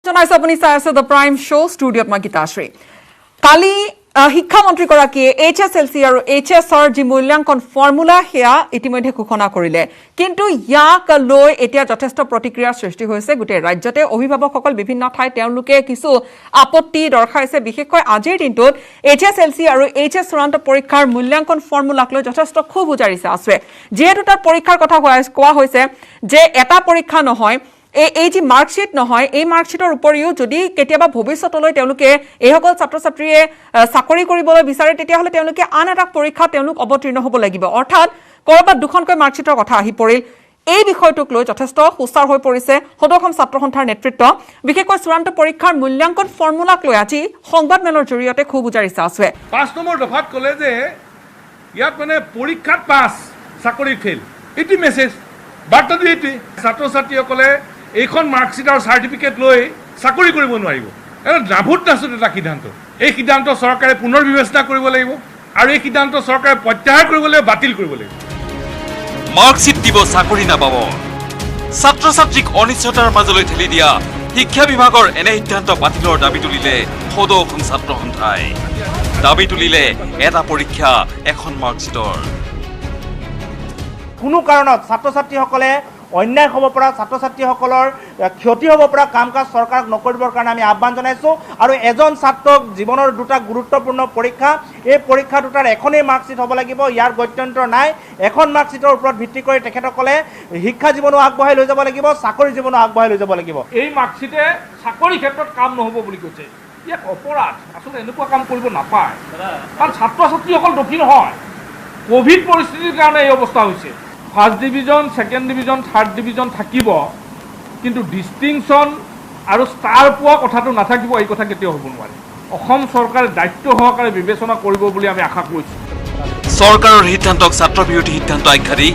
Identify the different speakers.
Speaker 1: জনাইছো, আপুনি চাই আছে the prime show, ষ্টুডিঅ'ত মই গীতাশ্ৰী। কালি শিক্ষামন্ত্ৰীগৰাকীয়ে এইচএছএলচি আৰু এইচএছৰ যি মূল্যাংকন ফৰ্মুলা, সেয়া ইতিমধ্যে ঘোষণা কৰিলে। কিন্তু ইয়াক লৈ এতিয়া যথেষ্ট প্ৰতিক্ৰিয়াৰ সৃষ্টি হৈছে গোটেই ৰাজ্যতে। অভিভাৱকসকল বিভিন্ন ঠাইত তেওঁলোকে কিছু আপত্তি দৰ্শাইছে। বিশেষকৈ আজিৰ দিনটোত এইচএছএলচি আৰু এইচএছ চূড়ান্ত পৰীক্ষাৰ মূল্যাংকন ফৰ্মুলাক লৈ যথেষ্ট ক্ষোভ উজাৰিছে আছুৱে। যিহেতু তাত পৰীক্ষাৰ কথা কোৱা হৈছে যে এটা পৰীক্ষা নহয়, এই এই যি মাৰ্কশ্বিট নহয়, এই মাৰ্কশ্বিটৰ উপৰিও যদি কেতিয়াবা ভৱিষ্যতলৈ তেওঁলোকে, এইসকল ছাত্ৰ ছাত্ৰীয়ে চাকৰি কৰিবলৈ বিচাৰে, তেতিয়াহ'লে তেওঁলোকে আন এটা পৰীক্ষাত তেওঁলোক অৱতীৰ্ণ হ'ব লাগিব। অৰ্থাৎ ক'ৰবাত দুখনকৈ মাৰ্কশ্বিটৰ কথা আহি পৰিল। এই বিষয়টোক লৈ যথেষ্ট সোচ্চাৰ হৈ পৰিছে সদৌ অসম ছাত্ৰ সন্থাৰ নেতৃত্ব। বিশেষকৈ চূড়ান্ত পৰীক্ষাৰ মূল্যাংকন ফৰ্মুলাক লৈ আজি সংবাদমেলৰ জৰিয়তে ক্ষোভ উজাৰিছে আছুৱে।
Speaker 2: 5 নম্বৰ দফাত ক'লে যে ইয়াত মানে পৰীক্ষাত পাছ, চাকৰিত ফেইল। এইটো মেছেজ, বাৰ্তাটো এইটোৱেই। ছাত্ৰ ছাত্ৰীসকলে এইখন মাৰ্কশ্বিট আৰু চাৰ্টিফিকেট লৈ চাকৰি কৰিব নোৱাৰিব। এটা নাভূত নাচুত এটা সিদ্ধান্ত। এই সিদ্ধান্ত চৰকাৰে পুনৰ বিবেচনা কৰিব লাগিব আৰু এই সিদ্ধান্ত চৰকাৰে প্ৰত্যাহাৰ কৰিব লাগিব, বাতিল কৰিব লাগিব।
Speaker 3: মাৰ্কশ্বিট দিব, চাকৰি নাপাব। ছাত্ৰ ছাত্ৰীক অনিশ্চয়তাৰ মাজলৈ ঠেলি দিয়া শিক্ষা বিভাগৰ এনে সিদ্ধান্ত বাতিলৰ দাবী তুলিলে সদৌ অসম ছাত্ৰ সন্থাই। দাবী তুলিলে এটা পৰীক্ষা, এখন মাৰ্কশ্বিটৰ।
Speaker 4: কোনো কাৰণত ছাত্ৰ ছাত্ৰীসকলে অন্যায় হ'ব পৰা, ছাত্ৰ ছাত্ৰীসকলৰ ক্ষতি হ'ব পৰা কাম কাজ চৰকাৰক নকৰিবৰ কাৰণে আমি আহ্বান জনাইছোঁ। আৰু এজন ছাত্ৰক জীৱনৰ দুটা গুৰুত্বপূৰ্ণ পৰীক্ষা, এই পৰীক্ষা দুটাৰ এখনেই মাৰ্কশ্বিট হ'ব লাগিব, ইয়াৰ গত্যন্তৰ নাই। এখন মাৰ্কশ্বিটৰ ওপৰত ভিত্তি কৰি তেখেতসকলে শিক্ষা জীৱনো আগবঢ়াই লৈ যাব লাগিব, চাকৰি জীৱনো আগবঢ়াই লৈ যাব লাগিব।
Speaker 5: এই মাৰ্কশ্বিটে চাকৰি ক্ষেত্ৰত কাম নহ'ব বুলি কৈছে। ইয়াক অপৰাধ। আচলতে এনেকুৱা কাম কৰিব নাপায়, কাৰণ ছাত্ৰ ছাত্ৰীসকল দোষী নহয়। ক'ভিড পৰিস্থিতিৰ কাৰণে এই অৱস্থা হৈছে। First division, second division, third division থাকিব, কিন্তু ডিষ্টিংশ্যন আৰু ষ্টাৰ পোৱা কথাটো নাথাকিব, এই কথা কেতিয়াও হ'ব নোৱাৰে। অসম চৰকাৰে দায়িত্ব সহকাৰে বিবেচনা কৰিব বুলি আমি আশা কৰিছোঁ।
Speaker 3: চৰকাৰৰ সিদ্ধান্তক ছাত্ৰ বিৰোধী সিদ্ধান্ত আখ্যা দি